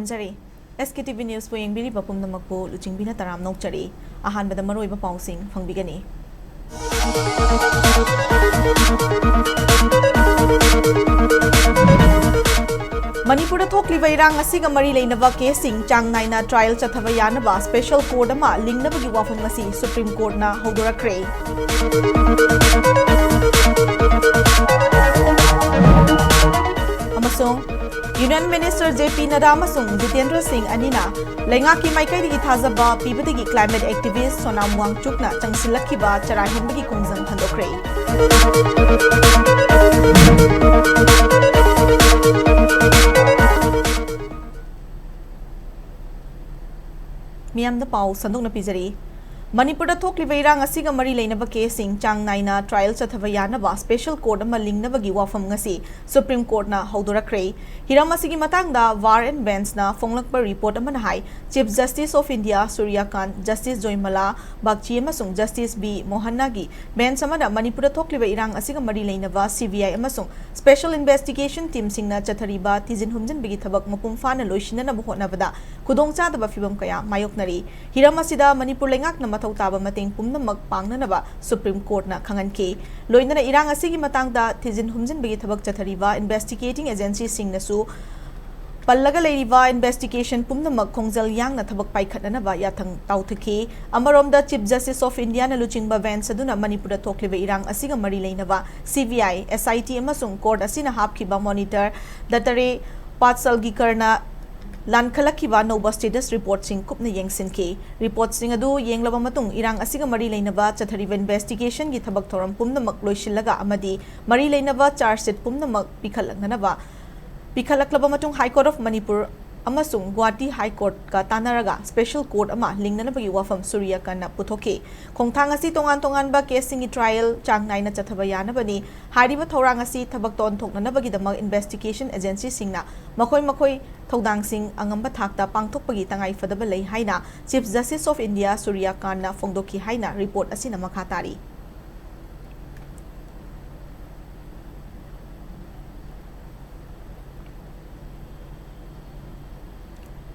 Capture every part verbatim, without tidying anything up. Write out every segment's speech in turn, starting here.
ꯈꯨꯔꯨꯝꯖꯔꯤ꯫ ꯑꯦꯁ ꯀꯦ T V ꯅ꯭ꯌꯨꯁꯄꯨ ꯌꯦꯡꯕꯤꯔꯤꯕ ꯄꯨꯝꯅꯃꯛꯄꯨ ꯂꯨꯆꯤꯡꯕꯤꯅ ꯇꯔꯥꯝꯅ ꯑꯣꯛꯆꯔꯤ꯫ ꯑꯍꯥꯟꯕꯗ ꯃꯔꯨꯑꯣꯏꯕ ꯄꯥꯎꯁꯤꯡ ꯐꯪꯕꯤꯒꯅꯤ꯫ ꯃꯅꯤꯄꯨꯔꯗ ꯊꯣꯛꯂꯤꯕ ꯏꯔꯥꯡ ꯑꯁꯤꯒ ꯃꯔꯤ ꯂꯩꯅꯕ ꯀꯦꯁꯁꯤꯡ ꯆꯥꯡ ꯅꯥꯏꯅ ꯇ꯭ꯔꯥꯏꯜ ꯆꯠꯊꯕ ꯌꯥꯅꯕ ꯁ꯭ꯄꯦꯁꯦꯜ ꯀꯣꯔꯠ ꯑꯃ ꯂꯤꯡꯅꯕꯒꯤ ꯋꯥꯐꯝ ꯉꯁꯤ ꯁꯨꯄ꯭ꯔꯤꯝ ꯀꯣꯔꯠꯅ ꯍꯧꯗꯣꯔꯛꯈ꯭ꯔꯦ꯫ ꯑꯃꯁꯨꯡ ꯌꯨꯅꯤꯌꯟ ꯃꯤꯅꯤꯁꯇꯔ ꯖꯦ ꯄꯤ ꯅꯗꯥ ꯑꯃꯁꯨꯡ ꯖꯤꯇꯦꯟꯗ꯭ꯔ ꯁꯤꯡ ꯑꯅꯤꯅ ꯂꯩꯉꯥꯛꯀꯤ ꯃꯥꯏꯀꯩꯗꯒꯤ ꯊꯥꯖꯕ ꯄꯤꯕꯗꯒꯤ ꯀ꯭ꯂꯥꯏꯃꯦꯠ ꯑꯦꯛꯇꯤꯚꯤꯁ ꯁꯣꯅꯥꯝ ꯋꯥꯡꯆꯨꯛꯅ ꯆꯪꯁꯤꯜꯂꯛꯈꯤꯕ ꯆꯔꯥ ꯍꯦꯟꯕꯒꯤ ꯈꯣꯡꯖꯪ ꯍꯟꯗꯣꯛꯈ꯭ꯔꯦ꯫ ꯃꯤꯌꯥꯝꯗ ꯄꯥꯎ ꯁꯟꯗꯣꯛꯅ ꯄꯤꯖꯔꯤ꯫ ꯃꯅꯤꯄꯨꯔꯗ ꯊꯣꯛꯂꯤꯕ ꯏꯔꯥꯡ ꯑꯁꯤꯒ ꯃꯔꯤ ꯂꯩꯅꯕ ꯀꯦꯁꯁꯤꯡ ꯆꯥꯡ ꯅꯥꯏꯅ ꯇ꯭ꯔꯥꯏꯜ ꯆꯠꯊꯕ ꯌꯥꯅꯕ ꯁ꯭ꯄꯦꯁꯦꯜ ꯀꯣꯔꯠ ꯑꯃ ꯂꯤꯡꯅꯕꯒꯤ ꯋꯥꯐꯝ ꯉꯁꯤ ꯁꯨꯄ꯭ꯔꯤꯝ ꯀꯣꯔꯠꯅ ꯍꯧꯗꯣꯔꯛꯈ꯭ꯔꯦ꯫ ꯍꯤꯔꯝ ꯑꯁꯤꯒꯤ ꯃꯇꯥꯡꯗ ꯋꯥꯔ ꯑꯦꯟ ꯕꯦꯟꯁꯅ ꯐꯣꯡꯂꯛꯄ ꯔꯤꯄꯣꯔꯠ ꯑꯃꯅ ꯍꯥꯏ, chief justice of India Suryakant, justice Joymalya Bagchi ꯑꯃꯁꯨꯡ ꯖꯁꯇꯤꯁ ꯕꯤ ꯃꯣꯍꯟꯅꯒꯤ ꯕꯦꯟꯆ ꯑꯃꯅ ꯃꯅꯤꯄꯨꯔꯗ ꯊꯣꯛꯂꯤꯕ ꯏꯔꯥꯡ ꯑꯁꯤꯒ ꯃꯔꯤ ꯂꯩꯅꯕ ꯁꯤ ꯕꯤ ꯑꯥꯏ ꯑꯃꯁꯨꯡ ꯁ꯭ꯄꯦꯁꯦꯜ ꯏꯟꯚꯦꯁꯇꯤꯒꯦꯁꯟ ꯇꯤꯝꯁꯤꯡꯅ ꯆꯠꯊꯔꯤꯕ ꯊꯤꯖꯤꯟ ꯍꯨꯝꯖꯤꯟꯕꯒꯤ ꯊꯕꯛ ꯃꯄꯨꯡ ꯐꯥꯅ ꯂꯣꯏꯁꯤꯟꯅꯅꯕ ꯍꯣꯠꯅꯕꯗ ꯈꯨꯗꯣꯡꯆꯥꯗꯕ ꯐꯤꯚꯝ ꯀꯌꯥ ꯃꯥꯌꯣꯛꯅꯔꯤ꯫ ꯍꯤꯔꯝ ꯑꯁꯤꯗ ꯃꯅꯤꯄꯨꯔ ꯂꯩꯉꯥꯛꯅ ꯃꯊꯧ ꯇꯥꯕ ꯃꯇꯦꯡ ꯄꯨꯝꯅꯃꯛ ꯄꯥꯡꯅꯅꯕ ꯁꯨꯄ꯭ꯔꯤꯝ ꯀꯣꯔꯠꯅ ꯈꯪꯍꯟꯈꯤ꯫ ꯂꯣꯏꯅꯅ ꯏꯔꯥꯡ ꯑꯁꯤꯒꯤ ꯃꯇꯥꯡꯗ ꯊꯤꯖꯤꯟ ꯍꯨꯝꯖꯤꯟꯕꯒꯤ ꯊꯕꯛ ꯆꯠꯊꯔꯤꯕ ꯏꯟꯚꯦꯁꯇꯤꯒꯦꯇꯤꯡ ꯑꯦꯖꯦꯟꯁꯤꯁꯤꯡꯅꯁꯨ ꯄꯜꯂꯒ ꯂꯩꯔꯤꯕ investigation ꯄꯨꯝꯅꯃꯛ ꯈꯣꯡꯖꯦꯜ ꯌꯥꯡꯅ ꯊꯕꯛ ꯄꯥꯏꯈꯠꯅꯅꯕ ꯌꯥꯊꯪ ꯇꯥꯎꯊꯈꯤ꯫ ꯑꯃꯔꯣꯝꯗ, Chief Justice of Indiaꯅ ꯂꯨꯆꯤꯡꯕ bench ꯑꯗꯨꯅ ꯃꯅꯤꯄꯨꯔꯗ ꯊꯣꯛꯂꯤꯕ ꯏꯔꯥꯡ ꯑꯁꯤꯒ ꯃꯔꯤ ꯂꯩꯅꯕ CBI, SIT ꯑꯃꯁꯨꯡ court ꯑꯁꯤꯅ ꯍꯥꯞꯈꯤꯕ monitor ꯗꯇꯔꯦ ꯄꯥꯠꯁꯜꯒꯤꯀꯔꯅ ꯂꯥꯟꯈꯠꯂꯛꯈꯤꯕ ꯑꯅꯧꯕ status reportꯁꯤꯡ ꯀꯨꯞꯅ ꯌꯦꯡꯁꯤꯟꯈꯤ꯫ Reportꯁꯤꯡ ꯑꯗꯨ ꯌꯦꯡꯂꯕ ꯃꯇꯨꯡ, ꯏꯔꯥꯡ ꯑꯁꯤꯒ ꯃꯔꯤ ꯂꯩꯅꯕ ꯆꯠꯊꯔꯤꯕ investigationꯒꯤ ꯊꯕꯛ ꯊꯧꯔꯝ ꯄꯨꯝꯅꯃꯛ ꯂꯣꯏꯁꯤꯜꯂꯒ ꯑꯃꯗꯤ ꯃꯔꯤ ꯂꯩꯅꯕ charge sheet ꯄꯨꯝꯅꯃꯛ ꯄꯤꯈꯠꯂꯛꯅꯅꯕ ꯄꯤꯈꯠꯂꯛꯂꯕ ꯃꯇꯨꯡ, High Court of Manipur ꯑꯃꯁꯨꯡ Guwahati High Courtꯀ ꯇꯥꯟꯅꯔꯒ special court ꯑꯃ ꯂꯤꯡꯅꯅꯕꯒꯤ ꯋꯥꯐꯝ ꯁꯨꯔꯤꯌꯥꯀꯥꯟꯅ ꯄꯨꯊꯣꯛꯈꯤ꯫ ꯈꯣꯡꯊꯥꯡ ꯑꯁꯤ ꯇꯣꯉꯥꯟ ꯇꯣꯉꯥꯟꯕ caseꯁꯤꯡꯒꯤ trial ꯆꯥꯡ ꯅꯥꯏꯅ ꯆꯠꯊꯕ ꯌꯥꯅꯕꯅꯤ꯫ ꯍꯥꯏꯔꯤꯕ ꯊꯧꯔꯥꯡ ꯑꯁꯤ ꯊꯕꯛꯇ ꯑꯣꯟꯊꯣꯛꯅꯅꯕꯒꯤꯗꯃꯛ investigation agencyꯁꯤꯡꯅ ꯃꯈꯣꯏ ꯃꯈꯣꯏ ꯊꯧꯗꯥꯡꯁꯤꯡ ꯑꯉꯝꯕ ꯊꯥꯛꯇ ꯄꯥꯡꯊꯣꯛꯄꯒꯤ ꯇꯉꯥꯏ ꯐꯗꯕ ꯂꯩ ꯍꯥꯏꯅ Chief Justice of India ꯁꯨꯔꯤꯌꯥꯀꯥꯟꯅ ꯐꯣꯡꯗꯣꯛꯈꯤ ꯍꯥꯏꯅ report ꯑꯁꯤꯅ ꯃꯈꯥ ꯇꯥꯔꯤ꯫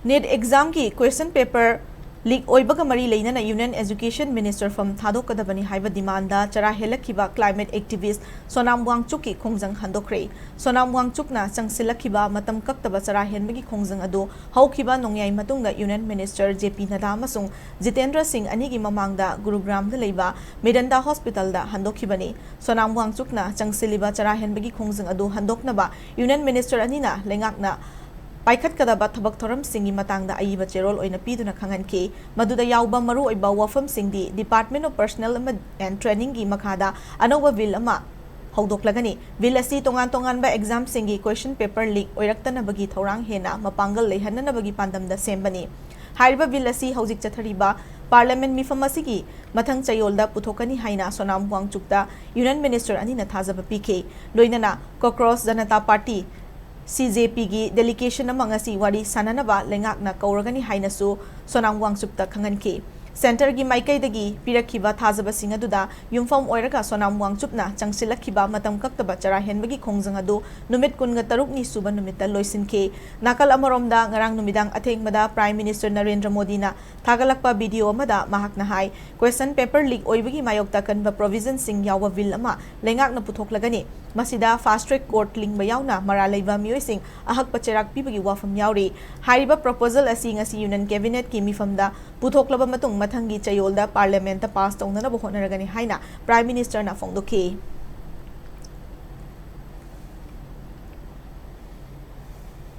NEET examꯒꯤ question paper leak ꯑꯣꯏꯕꯒ ꯃꯔꯤ ꯂꯩꯅꯅ Union Education Minister from ꯊꯥꯗꯣꯛꯀꯗꯕꯅꯤ ꯍꯥꯏꯕ demandꯗ ꯆꯔꯥ ꯍꯦꯜꯂꯛꯈꯤꯕ climate activist ꯁꯣꯅꯥꯝ ꯋꯥꯡꯆꯨꯛꯀꯤ ꯈꯣꯡꯖꯪ ꯍꯟꯗꯣꯛꯈ꯭ꯔꯦ꯫ ꯁꯣꯅꯥꯝ ꯋꯥꯡꯆꯨꯛꯅ ꯆꯪꯁꯤꯜꯂꯛꯈꯤꯕ ꯃꯇꯝ ꯀꯛꯇꯕ ꯆꯔꯥ ꯍꯦꯟꯕꯒꯤ ꯈꯣꯡꯖꯪ ꯑꯗꯨ ꯍꯧꯈꯤꯕ ꯅꯣꯡꯌꯥꯏ ꯃꯇꯨꯡꯗ Union Minister J P Nadda ꯑꯃꯁꯨꯡ ꯖꯤꯇꯦꯟꯗ꯭ꯔ ꯁꯤꯡ ꯑꯅꯤꯒꯤ ꯃꯃꯥꯡꯗ ꯒꯨꯔꯨꯒ꯭ꯔꯥꯝꯗ ꯂꯩꯕ ꯃꯤꯔꯟꯗꯥ ꯍꯣꯁꯄꯤꯇꯥꯜꯗ ꯍꯟꯗꯣꯛꯈꯤꯕꯅꯤ꯫ ꯁꯣꯅꯥꯝ ꯋꯥꯡꯆꯨꯛꯅ ꯆꯪꯁꯤꯜꯂꯤꯕ ꯆꯔꯥ ꯍꯦꯟꯕꯒꯤ ꯈꯣꯡꯖꯪ ꯑꯗꯨ ꯍꯟꯗꯣꯛꯅꯕ Union Minister ꯑꯅꯤꯅ ꯂꯩꯉꯥꯛꯅ ꯄꯥꯏꯈꯠꯀꯗꯕ ꯊꯕꯛ ꯊꯧꯔꯝꯁꯤꯡꯒꯤ ꯃꯇꯥꯡꯗ ꯑꯏꯕ ꯆꯦꯔꯣꯜ ꯑꯣꯏꯅ ꯄꯤꯗꯨꯅ ꯈꯪꯍꯟꯈꯤ꯫ ꯃꯗꯨꯗ ꯌꯥꯎꯕ ꯃꯔꯨꯑꯣꯏꯕ ꯋꯥꯐꯝꯁꯤꯡꯗꯤ Department of Personnel ꯑꯃ and Trainingꯒꯤ ꯃꯈꯥꯗ ꯑꯅꯧꯕ bill ꯑꯃ ꯍꯧꯗꯣꯛꯂꯒꯅꯤ꯫ Bill ꯑꯁꯤ ꯇꯣꯉꯥꯟ ꯇꯣꯉꯥꯟꯕ examꯁꯤꯡꯒꯤ question paper leak ꯑꯣꯏꯔꯛꯇꯅꯕꯒꯤ ꯊꯧꯔꯥꯡ ꯍꯦꯟꯅ ꯃꯄꯥꯡꯒꯜ ꯂꯩꯍꯟꯅꯅꯕꯒꯤ ꯄꯥꯟꯗꯝꯗ ꯁꯦꯝꯕꯅꯤ꯫ ꯍꯥꯏꯔꯤꯕ bill ꯑꯁꯤ ꯍꯧꯖꯤꯛ ꯆꯠꯊꯔꯤꯕ parliament ꯃꯤꯐꯝ ꯑꯁꯤꯒꯤ ꯃꯊꯪ ꯆꯌꯣꯜꯗ ꯄꯨꯊꯣꯛꯀꯅꯤ ꯍꯥꯏꯅ ꯁꯣꯅꯥꯝ ꯋꯥꯡꯆꯨꯛꯇ Union Minister ꯑꯅꯤꯅ ꯊꯥꯖꯕ ꯄꯤꯈꯤ꯫ ꯂꯣꯏꯅꯅ Cockroach Janata Party, C J Pꯒꯤ delegation ꯑꯃ ꯉꯁꯤ ꯋꯥꯔꯤ ꯁꯥꯅꯅꯕ ꯂꯩꯉꯥꯛꯅ ꯀꯧꯔꯒꯅꯤ ꯍꯥꯏꯅꯁꯨ ꯁꯣꯅꯥꯝ ꯋꯥꯡꯆꯨꯛꯇ ꯈꯪꯍꯟꯈꯤ꯫ ꯁꯦꯟꯇꯔꯒꯤ ꯃꯥꯏꯀꯩꯗꯒꯤ ꯄꯤꯔꯛꯈꯤꯕ ꯊꯥꯖꯕꯁꯤꯡ ꯑꯗꯨꯗ ꯌꯨꯝꯐꯝ ꯑꯣꯏꯔꯒ ꯁꯣꯅꯥꯝ ꯋꯥꯡꯆꯨꯞꯅ ꯆꯪꯁꯤꯜꯂꯛꯈꯤꯕ ꯃꯇꯝ ꯀꯛꯇꯕ ꯆꯔꯥ ꯍꯦꯟꯕꯒꯤ ꯈꯣꯡꯖꯪ ꯑꯗꯨ ꯅꯨꯃꯤꯠ ꯀꯨꯟꯒ ꯇꯔꯨꯛꯅꯤ ꯁꯨꯕ ꯅꯨꯃꯤꯠꯇ ꯂꯣꯏꯁꯤꯟꯈꯤ꯫ ꯅꯥꯀꯜ ꯑꯃꯔꯣꯝꯗ, ꯉꯔꯥꯡ ꯅꯨꯃꯤꯗꯥꯡ ꯑꯊꯦꯡꯕꯗ Prime Minister ꯅꯔꯦꯟꯗ꯭ꯔ ꯃꯣꯗꯤꯅ ꯊꯥꯒꯠꯂꯛꯄ video ꯑꯃꯗ ꯃꯍꯥꯛꯅ ꯍꯥꯏ, question paper leak ꯑꯣꯏꯕꯒꯤ ꯃꯥꯌꯣꯛꯇ ꯑꯀꯟꯕ provisionꯁꯤꯡ ꯌꯥꯎꯕ bill ꯑꯃ ꯂꯩꯉꯥꯛꯅ ꯄꯨꯊꯣꯛꯂꯒꯅꯤ꯫ ꯃꯁꯤꯗ fast track court ꯂꯤꯡꯕ ꯌꯥꯎꯅ ꯃꯔꯥꯜ ꯂꯩꯕ ꯃꯤꯑꯣꯏꯁꯤꯡ ꯑꯍꯛꯄ ꯆꯩꯔꯥꯛ ꯄꯤꯕꯒꯤ ꯋꯥꯐꯝ ꯌꯥꯎꯔꯤ꯫ ꯍꯥꯏꯔꯤꯕ proposal ꯑꯁꯤ ꯉꯁꯤ Union Cabinetꯀꯤ ꯃꯤꯐꯝꯗ ꯄꯨꯊꯣꯛꯂꯕ ꯃꯇꯨꯡ ꯃꯊꯪꯒꯤ ꯆꯌꯣꯜꯗ Parliamentꯇ pass ꯇꯧꯅꯅꯕ ꯍꯣꯠꯅꯔꯒꯅꯤ ꯍꯥꯏꯅ Prime Ministerꯅ ꯐꯣꯡꯗꯣꯛꯈꯤ꯫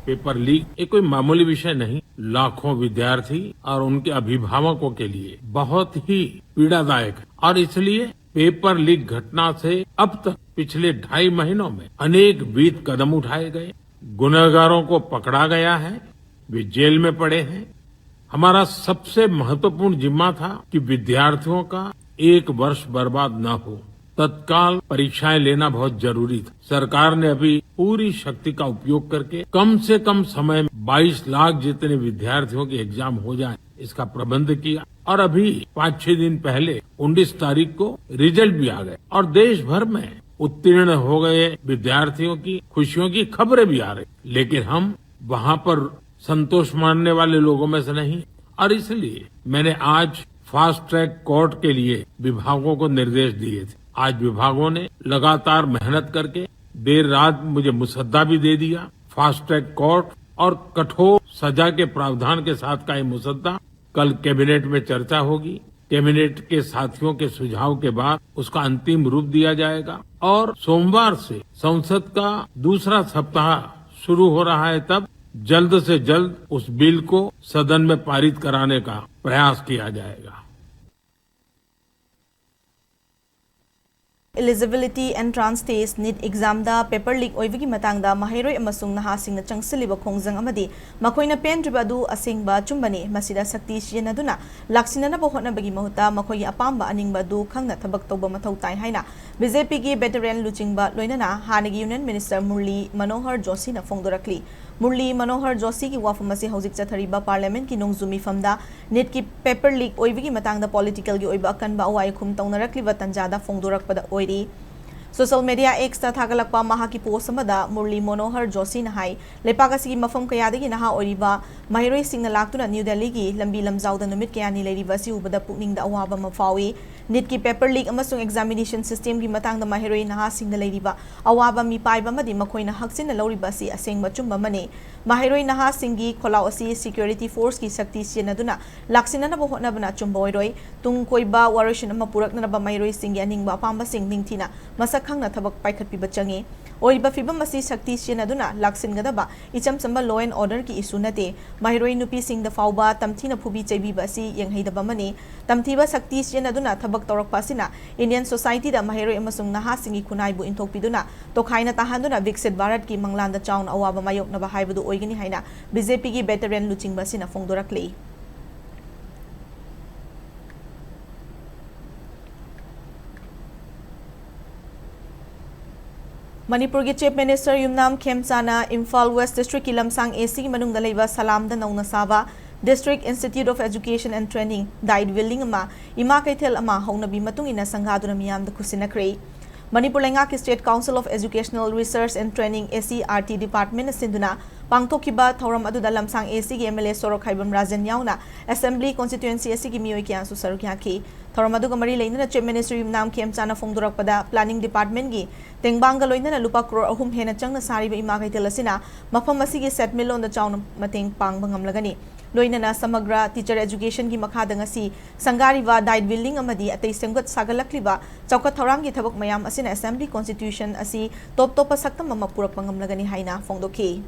पेपर लीक ये कोई मामूली विषय नहीं, लाखों विद्यार्थी और उनके अभिभावकों के लिए बहुत ही पीड़ादायक है और इसलिए पेपर लीक घटना से अब तक पिछले ढाई महीनों में अनेक विहित कदम उठाए गए, गुनहगारों को पकड़ा गया है, वे जेल में पड़े हैं। हमारा सबसे महत्वपूर्ण जिम्मा था कि विद्यार्थियों का एक वर्ष बर्बाद न हो। तत्काल परीक्षाएं लेना बहुत जरूरी था। सरकार ने अभी पूरी शक्ति का उपयोग करके कम से कम समय में बाईस लाख जितने विद्यार्थियों के एग्जाम हो जाएं, इसका प्रबंध किया। और अभी पाँच छह दिन पहले उन्नीस तारीख को रिजल्ट भी आ गए और देश भर में उत्तीर्ण हो गए विद्यार्थियों की खुशियों की खबरें भी आ रही। लेकिन हम वहां पर संतोष मानने वाले लोगों में से नहीं और इसलिए मैंने आज फास्ट ट्रैक कोर्ट के लिए विभागों को निर्देश दिए थे। आज विभागों ने लगातार मेहनत करके देर रात मुझे मुसद्दा भी दे दिया। फास्ट ट्रैक कोर्ट और कठोर सजा के प्रावधान के साथ का ये मुसद्दा कल कैबिनेट में चर्चा होगी। कैबिनेट के साथियों के सुझाव के बाद उसका अंतिम रूप दिया जाएगा और सोमवार से संसद का दूसरा सप्ताह शुरू हो रहा है, तब जल्द से जल्द उस बिल को सदन में पारित कराने का प्रयास किया जाएगा। Eligibility Entrance Test, NEET examꯗ paper leak ꯑꯣꯏꯕꯒꯤ ꯃꯇꯥꯡꯗ ꯃꯍꯩꯔꯣꯏ ꯑꯃꯁꯨꯡ ꯅꯍꯥꯁꯤꯡꯅ ꯆꯪꯁꯤꯜꯂꯤꯕ ꯈꯣꯡꯖꯪ ꯑꯃꯗꯤ ꯃꯈꯣꯏꯅ ꯄꯦꯟꯗ꯭ꯔꯤꯕ ꯑꯗꯨ ꯑꯁꯦꯡꯕ ꯑꯆꯨꯝꯕꯅꯤ꯫ ꯃꯁꯤꯗ ꯁꯛꯇꯤ ꯁꯤꯖꯤꯟꯅꯗꯨꯅ ꯂꯥꯛꯁꯤꯟꯅꯅꯕ ꯍꯣꯠꯅꯕꯒꯤ ꯃꯍꯨꯠꯇ ꯃꯈꯣꯏꯒꯤ ꯑꯄꯥꯝꯕ ꯑꯅꯤꯡꯕ ꯑꯗꯨ ꯈꯪꯅ ꯊꯕꯛ ꯇꯧꯕ ꯃꯊꯧ ꯇꯥꯏ ꯍꯥꯏꯅ BJPꯒꯤ veteran ꯂꯨꯆꯤꯡꯕ ꯂꯣꯏꯅꯅ ꯍꯥꯟꯅꯒꯤ Union Minister ꯃꯨꯔꯂꯤ ꯃꯅꯣꯍꯔ ꯖꯣꯁꯤꯅ ꯐꯣꯡꯗꯣꯔꯛꯂꯤ꯫ ꯃꯨꯔꯂꯤ ꯃꯅꯣꯍꯔ ꯖꯣꯁꯤꯒꯤ ꯋꯥꯐꯝ ꯑꯁꯤ ꯍꯧꯖꯤꯛ ꯆꯠꯊꯔꯤꯕ Parliamentꯀꯤ ꯅꯣꯡꯖꯨ ꯃꯤꯐꯝꯗ NEETꯀꯤ paper leak ꯑꯣꯏꯕꯒꯤ ꯃꯇꯥꯡꯗ politicalꯒꯤ ꯑꯣꯏꯕ ꯑꯀꯟꯕ ꯑꯋꯥ ꯑꯈꯨꯝ ꯇꯧꯅꯔꯛꯂꯤꯕ ꯇꯥꯟꯖꯥꯗ ꯐꯣꯡꯗꯣꯔꯛꯄꯗ ꯑꯣꯏꯔꯤ꯫ Social media Xꯇ ꯊꯥꯒꯠꯂꯛꯄ ꯃꯍꯥꯛꯀꯤ post ꯑꯃꯗ ꯃꯨꯔꯂꯤ ꯃꯅꯣꯍꯔ ꯖꯣꯁꯤꯅ ꯍꯥꯏ, ꯂꯩꯄꯥꯛ ꯑꯁꯤꯒꯤ ꯃꯐꯝ ꯀꯌꯥꯗꯒꯤ ꯅꯍꯥ ꯑꯣꯏꯔꯤꯕ ꯃꯍꯩꯔꯣꯏꯁꯤꯡꯅ ꯂꯥꯛꯇꯨꯅ ꯅ꯭ꯌꯨ ꯗꯦꯜꯂꯤꯒꯤ ꯂꯝꯕꯤ ꯂꯝꯖꯥꯎꯗ ꯅꯨꯃꯤꯠ ꯀꯌꯥꯅꯤ ꯂꯩꯔꯤꯕ ꯑꯁꯤ ꯎꯕꯗ ꯄꯨꯛꯅꯤꯡꯗ ꯑꯋꯥꯕ ꯑꯃ ꯐꯥꯎꯏ꯫ NEETꯀꯤ paper leak ꯑꯃꯁꯨꯡ examination systemꯒꯤ ꯃꯇꯥꯡꯗ ꯃꯍꯩꯔꯣꯏ ꯅꯍꯥꯁꯤꯡꯗ ꯂꯩꯔꯤꯕ ꯑꯋꯥꯕ ꯃꯤꯄꯥꯏꯕ ꯑꯃꯗꯤ ꯃꯈꯣꯏꯅ ꯍꯛꯆꯤꯟꯅ ꯂꯧꯔꯤꯕ ꯑꯁꯤ ꯑꯁꯦꯡꯕ ꯑꯆꯨꯝꯕ ꯑꯃꯅꯤ꯫ ꯃꯍꯩꯔꯣꯏ ꯅꯍꯥꯁꯤꯡꯒꯤ ꯈꯣꯜꯂꯥꯎ ꯑꯁꯤ security forceꯀꯤ ꯁꯛꯇꯤ ꯁꯤꯖꯤꯟꯅꯗꯨꯅ ꯂꯥꯛꯁꯤꯟꯅꯅꯕ ꯍꯣꯠꯅꯕꯅ ꯑꯆꯨꯝꯕ ꯑꯣꯏꯔꯣꯏ꯫ ꯇꯨꯡ ꯀꯣꯏꯕ ꯋꯥꯔꯣꯏꯁꯤꯟ ꯑꯃ ꯄꯨꯔꯛꯅꯅꯕ ꯃꯍꯩꯔꯣꯏꯁꯤꯡꯒꯤ ꯑꯅꯤꯡꯕ ꯑꯄꯥꯝꯕꯁꯤꯡ ꯅꯤꯡꯊꯤꯅ ꯃꯁꯛ ꯈꯪꯅ ꯊꯕꯛ ꯄꯥꯏꯈꯠꯄꯤꯕ ꯆꯪꯏ꯫ ꯑꯣꯏꯔꯤꯕ ꯐꯤꯚꯝ ꯑꯁꯤ ꯁꯛꯇꯤ ꯁꯤꯖꯤꯟꯅꯗꯨꯅ ꯂꯥꯛꯁꯤꯟꯒꯗꯕ ꯏꯆꯝ ꯆꯝꯕ law and orderꯒꯤ issue ꯅꯠꯇꯦ꯫ ꯃꯍꯩꯔꯣꯏ ꯅꯨꯄꯤꯁꯤꯡꯗ ꯐꯥꯎꯕ ꯇꯝꯊꯤꯅ ꯐꯨꯕꯤ ꯆꯩꯕꯤꯕ ꯑꯁꯤ ꯌꯦꯡꯍꯩꯗꯕ ꯑꯃꯅꯤ꯫ ꯇꯝꯊꯤꯕ ꯁꯛꯇꯤ ꯁꯤꯖꯤꯟꯅꯗꯨꯅ ꯊꯕꯛ ꯇꯧꯔꯛꯄ ꯑꯁꯤꯅ Indian societyꯗ ꯃꯍꯩꯔꯣꯏ ꯑꯃꯁꯨꯡ ꯅꯍꯥꯁꯤꯡꯒꯤ ꯈꯨꯟꯅꯥꯏꯕꯨ ꯏꯟꯊꯣꯛꯄꯤꯗꯨꯅ ꯇꯣꯈꯥꯏꯅ ꯇꯥꯍꯟꯗꯨꯅ ꯕꯤꯛꯁꯤꯠ ꯚꯥꯔꯠꯀꯤ ꯃꯪꯂꯥꯟꯗ ꯆꯥꯎꯅ ꯑꯋꯥꯕ ꯃꯥꯌꯣꯛꯅꯕ ꯍꯥꯏꯕꯗꯨ ꯑꯣꯏꯒꯅꯤ ꯍꯥꯏꯅ BJPꯒꯤ veteran ꯂꯨꯆꯤꯡꯕ ꯑꯁꯤꯅ ꯐꯣꯡꯗꯣꯔꯛꯂꯤ꯫ ꯃꯅꯤꯄꯨꯔꯒꯤ Chief Minister ꯌꯨꯝꯅꯥꯝ ꯈꯦꯝꯆꯥꯅ ꯏꯝꯐꯥꯜ West Districtꯀꯤ ꯂꯝꯁꯥꯡ ACꯒꯤ ꯃꯅꯨꯡꯗ ꯂꯩꯕ ꯁꯂꯥꯝꯗ ꯅꯧꯅ ꯁꯥꯕ District Institute of Education and Training, DIET building ꯑꯃ ꯏꯃꯥ ꯀꯩꯊꯦꯜ ꯑꯃ ꯍꯧꯅꯕꯤ ꯃꯇꯨꯡ ꯏꯟꯅ ꯁꯪꯒꯥꯗꯨꯅ ꯃꯤꯌꯥꯝꯗ ꯈꯨꯠꯁꯤꯟꯅꯈ꯭ꯔꯦ꯫ ꯃꯅꯤꯄꯨꯔ ꯂꯩꯉꯥꯛꯀꯤ State Council of Educational Research and Training, SCERT departmentꯅ ꯁꯤꯟꯗꯨꯅ ꯄꯥꯡꯊꯣꯛꯈꯤꯕ ꯊꯧꯔꯝ ꯑꯗꯨꯗ ꯂꯝꯁꯥꯡ ACꯒꯤ MLA ꯁꯣꯔꯣꯛꯈꯥꯏꯕꯝ ꯔꯥꯖꯟ ꯌꯥꯎꯅ Assembly constituency ꯑꯁꯤꯒꯤ ꯃꯤꯑꯣꯏ ꯀꯌꯥꯁꯨ ꯁꯔꯨꯛ ꯌꯥꯈꯤ꯫ ꯊꯧꯔꯝ ꯑꯗꯨꯒ ꯃꯔꯤ ꯂꯩꯅꯅ Chief Minister ꯌꯨꯝꯅꯥꯝ ꯈꯦꯝꯆꯥꯅ ꯐꯣꯡꯗꯣꯔꯛꯄꯗ, planning departmentꯀꯤ ꯇꯦꯡꯕꯥꯡꯒ ꯂꯣꯏꯅꯅ ꯂꯨꯄꯥ ꯀ꯭ꯔꯣꯔ ꯑꯍꯨꯝ ꯍꯦꯟꯅ ꯆꯪꯅ ꯁꯥꯔꯤꯕ ꯏꯃꯥ ꯀꯩꯊꯦꯜ ꯑꯁꯤꯅ ꯃꯐꯝ ꯑꯁꯤꯒꯤ ꯁꯦꯟꯃꯤꯠꯂꯣꯟꯗ ꯆꯥꯎꯅ ꯃꯇꯦꯡ ꯄꯥꯡꯕ ꯉꯝꯂꯒꯅꯤ꯫ ꯂꯣꯏꯅꯅ ꯁꯃꯒ꯭ꯔ teacher educationꯒꯤ ꯃꯈꯥꯗ ꯉꯁꯤ ꯁꯪꯒꯥꯔꯤꯕ DIET building ꯑꯃꯗꯤ ꯑꯇꯩ ꯁꯦꯝꯒꯠ ꯁꯥꯒꯠꯂꯛꯂꯤꯕ ꯆꯥꯎꯈꯠ ꯊꯧꯔꯥꯡꯒꯤ ꯊꯕꯛ ꯃꯌꯥꯝ ꯑꯁꯤꯅ Assembly constitution ꯑꯁꯤ ꯇꯣꯞ ꯇꯣꯞꯄ ꯁꯛꯇꯝ ꯑꯃ ꯄꯨꯔꯛꯄ ꯉꯝꯂꯒꯅꯤ ꯍꯥꯏꯅ ꯐꯣꯡꯗꯣꯛꯈꯤ꯫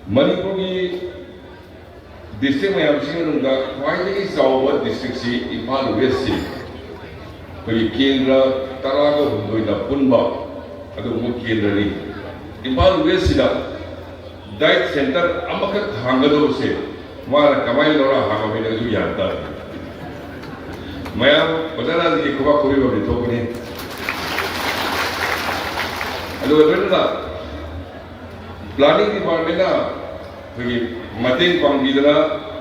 ꯃꯅꯤꯄꯨꯔꯒꯤ ꯗꯤꯁꯇ꯭ꯔꯤꯛ ꯃꯌꯥꯝꯁꯤꯒꯤ ꯃꯅꯨꯡꯗ ꯈ꯭ꯋꯥꯏꯗꯒꯤ ꯆꯥꯎꯕ ꯗꯤꯁꯇ꯭ꯔꯤꯛꯁꯤ ꯏꯝꯐꯥꯜ ꯋꯦꯁꯁꯤ ꯑꯩꯈꯣꯏꯒꯤ ꯀꯦꯟꯗ꯭ꯔ ꯇꯔꯥꯒ ꯍꯨꯝꯗꯣꯏꯅ ꯄꯨꯟꯕ ꯑꯗꯨꯒꯨꯝꯕ ꯀꯦꯟꯗ꯭ꯔꯅꯤ꯫ ꯏꯝꯐꯥꯜ ꯋꯦꯁꯁꯤꯗ ꯗꯥꯏꯠ ꯁꯦꯟꯇꯔ ꯑꯃꯈꯛ ꯍꯥꯡꯒꯗꯧꯕꯁꯦ ꯃꯥꯅ ꯀꯃꯥꯏꯅ ꯂꯧꯔ ꯍꯥꯡꯉꯝꯃꯤꯅꯣꯁꯨ ꯒ꯭ꯌꯥꯟ ꯇꯥꯗꯦ꯫ ꯃꯌꯥꯝ ꯑꯣꯖꯥꯅ ꯈꯨꯕꯥꯛ ꯈꯨꯕꯤꯕ ꯑꯃꯗꯤ ꯊꯣꯛꯄꯅꯤ꯫ ꯑꯗꯨꯒ ꯂꯣꯏꯅꯅ ꯄ꯭ꯂꯥꯅꯤꯡ ꯗꯤꯄꯥꯔꯠꯃꯦꯟꯅ ꯑꯩꯈꯣꯏꯒꯤ ꯃꯇꯦꯡ ꯄꯥꯡꯕꯤꯗꯅ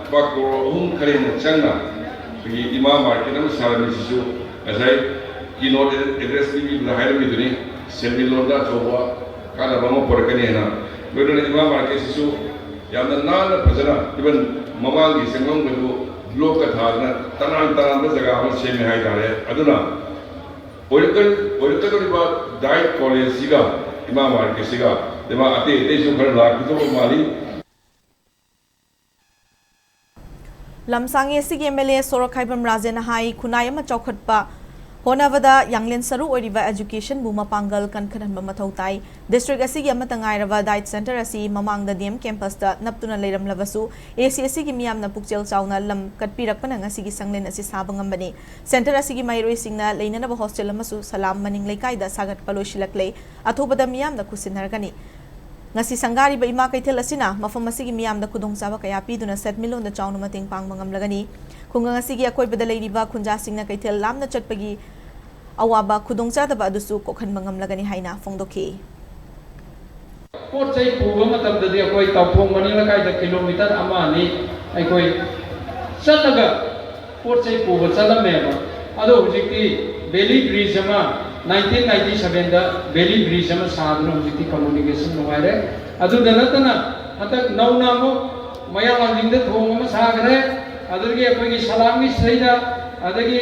ꯂꯨꯄꯥ ꯀ꯭ꯔꯣꯔ ꯑꯍꯨꯝ ꯈꯔ ꯍꯦꯟꯅ ꯆꯪꯅ ꯑꯩꯈꯣꯏꯒꯤ ꯏꯃꯥ ꯃꯥꯔꯀꯦꯠ ꯑꯃ ꯁꯥꯔꯝꯃꯤꯁꯤꯁꯨ ꯉꯁꯥꯏ ꯀꯤꯅꯣꯠ ꯑꯦꯗ꯭ꯔꯦꯁ ꯄꯤꯕꯤꯕꯗ ꯍꯥꯏꯔꯝꯃꯤꯗꯨꯅꯤ, ꯁꯦꯟꯃꯤꯠꯂꯣꯟꯗ ꯑꯆꯧꯕ ꯀꯥꯟꯅꯕ ꯑꯃ ꯄꯨꯔꯛꯀꯅꯤ ꯍꯥꯏꯅ꯫ ꯂꯣꯏꯅꯅ ꯏꯃꯥ ꯃꯥꯔꯀꯦꯠꯁꯤꯁꯨ ꯌꯥꯝꯅ ꯅꯥꯟꯅ ꯐꯖꯅ, ꯏꯚꯟ ꯃꯃꯥꯡꯒꯤ ꯆꯪꯐꯝꯒꯗꯨ ꯕ꯭ꯂꯣꯛꯀ ꯊꯥꯗꯅ ꯇꯅꯥꯟ ꯇꯅꯥꯟꯕ ꯖꯒꯥ ꯑꯃ ꯁꯦꯝꯃꯦ ꯍꯥꯏꯇꯥꯔꯦ꯫ ꯑꯗꯨꯅ ꯑꯣꯏꯔꯛꯀ-, ꯑꯣꯏꯔꯛꯀꯗꯧꯔꯤꯕ ꯗꯥꯏꯠ ꯀꯣꯂꯦꯖꯁꯤꯒ ꯏꯃꯥ ꯃꯥꯔꯀꯦꯠꯁꯤꯒ ꯂꯩꯕꯥꯛ ꯑꯇꯩ ꯑꯇꯩꯁꯨ ꯈꯔ ꯂꯥꯛꯈꯤꯗꯧꯕ ꯃꯥꯜꯂꯤ꯫ ꯂꯝꯁꯥꯡꯉꯤ ꯑꯁꯤꯒꯤ ꯑꯦꯝ ꯑꯦꯜ ꯑꯦ ꯁꯣꯔꯣꯛꯈꯥꯏꯕꯝ ꯔꯥꯖꯦꯟꯅ ꯍꯥꯏ, ꯈꯨꯟꯅꯥꯏ ꯑꯃ ꯆꯥꯎꯈꯠꯄ ꯍꯣꯠꯅꯕꯗ ꯌꯥꯡꯂꯦꯟ ꯁꯔꯨ ꯑꯣꯏꯔꯤꯕ ꯑꯦꯖꯨꯀꯦꯁꯟꯕꯨ ꯃꯄꯥꯡꯒꯜ ꯀꯟꯈꯠꯍꯟꯕ ꯃꯊꯧ ꯇꯥꯏ꯫ ꯗꯤꯁꯇ꯭ꯔꯤꯛ ꯑꯁꯤꯒꯤ ꯑꯃꯠꯇ ꯉꯥꯏꯔꯕ ꯗꯥꯏꯠ ꯁꯦꯟꯇꯔ ꯑꯁꯤ ꯃꯃꯥꯡꯗ ꯗꯤ ꯑꯦꯝ ꯀꯦꯝꯄꯁꯇ ꯅꯞꯇꯨꯅ ꯂꯩꯔꯝꯂꯕꯁꯨ, ꯑꯦ ꯁꯤ ꯑꯁꯤꯒꯤ ꯃꯤꯌꯥꯝꯅ ꯄꯨꯛꯆꯦꯜ ꯆꯥꯎꯅ ꯂꯝ ꯀꯠꯄꯤꯔꯛꯄꯅ ꯉꯁꯤꯒꯤ ꯁꯪꯂꯦꯟ ꯑꯁꯤ ꯁꯥꯕ ꯉꯝꯕꯅꯤ꯫ ꯁꯦꯟꯇꯔ ꯑꯁꯤꯒꯤ ꯃꯍꯩꯔꯣꯏꯁꯤꯡꯅ ꯂꯩꯅꯅꯕ ꯍꯣꯁꯇꯦꯜ ꯑꯃꯁꯨ ꯁꯂꯥꯝ ꯃꯅꯤꯡ ꯂꯩꯀꯥꯏꯗ ꯁꯥꯒꯠꯄ ꯂꯣꯏꯁꯤꯜꯂꯛꯂꯦ꯫ ꯑꯊꯨꯕꯗ ꯃꯤꯌꯥꯝꯅ ꯈꯨꯠꯁꯤꯟꯅꯔꯒꯅꯤ꯫ ꯉꯁꯤ ꯁꯪꯒꯥꯔꯤꯕ ꯏꯃꯥ ꯀꯩꯊꯦꯜ ꯑꯁꯤꯅ ꯃꯐꯝ ꯑꯁꯤꯒꯤ ꯃꯤꯌꯥꯝꯗ ꯈꯨꯗꯣꯡꯆꯥꯕ ꯀꯌꯥ ꯄꯤꯗꯨꯅ ꯁꯦꯟꯃꯤꯠꯂꯣꯟꯗ ꯆꯥꯎꯅ ꯃꯇꯦꯡ ꯄꯥꯡꯕ ꯉꯝꯂꯒꯅꯤ꯫ ꯈꯨꯡꯒꯪ ꯑꯁꯤꯒꯤ ꯑꯀꯣꯏꯕꯗ ꯂꯩꯔꯤꯕ ꯈꯨꯟꯖꯥꯁꯤꯡꯅ ꯀꯩꯊꯦꯜ ꯂꯥꯞꯅ ꯆꯠꯄꯒꯤ ꯑꯋꯥꯕ ꯈꯨꯗꯣꯡꯆꯥꯗꯕ ꯑꯗꯨꯁꯨ ꯀꯣꯛꯍꯟꯕ ꯉꯝꯂꯒꯅꯤ ꯍꯥꯏꯅ ꯐꯣꯡꯗꯣꯛꯈꯤ꯫ ꯄꯣꯠ ꯆꯩ ꯄꯨꯕ ꯃꯇꯝꯗꯗꯤ ꯑꯩꯈꯣꯏ ꯇꯥꯎꯊꯣꯡ ꯃꯅꯤꯡ ꯂꯩꯀꯥꯏꯗ ꯀꯤꯂꯣꯃꯤꯇꯔ ꯑꯃ ꯑꯅꯤ ꯑꯩꯈꯣꯏ ꯆꯠꯂꯒ ꯄꯣꯠ ꯆꯩ ꯄꯨꯕ ꯆꯠꯂꯝꯃꯦꯕ꯫ ꯑꯗꯣ ꯍꯧꯖꯤꯛꯇꯤ ꯕꯦꯂꯤ ꯕ꯭ꯔꯤꯖ ꯑꯃ, ꯅꯥꯏꯟꯇꯤꯟ ꯅꯥꯏꯟꯇꯤ ꯁꯚꯦꯟꯗ ꯕꯦꯂꯤ ꯕ꯭ꯔꯤꯖ ꯑꯃ ꯁꯥꯗꯨꯅ ꯍꯧꯖꯤꯛꯇꯤ ꯀꯝꯃꯨꯅꯤꯀꯦꯁꯟ ꯅꯨꯡꯉꯥꯏꯔꯦ꯫ ꯑꯗꯨꯗ ꯅꯠꯇꯅ ꯍꯟꯗꯛ ꯅꯧꯅ ꯑꯃꯨꯛ ꯃꯌꯥꯡ ꯂꯥꯡꯖꯤꯡꯗ ꯊꯣꯡ ꯑꯃ ꯁꯥꯈ꯭ꯔꯦ꯫ ꯑꯗꯨꯗꯒꯤ ꯑꯩꯈꯣꯏꯒꯤ ꯁꯂꯥꯝꯒꯤ ꯁꯤꯗꯩꯗ, ꯑꯗꯒꯤ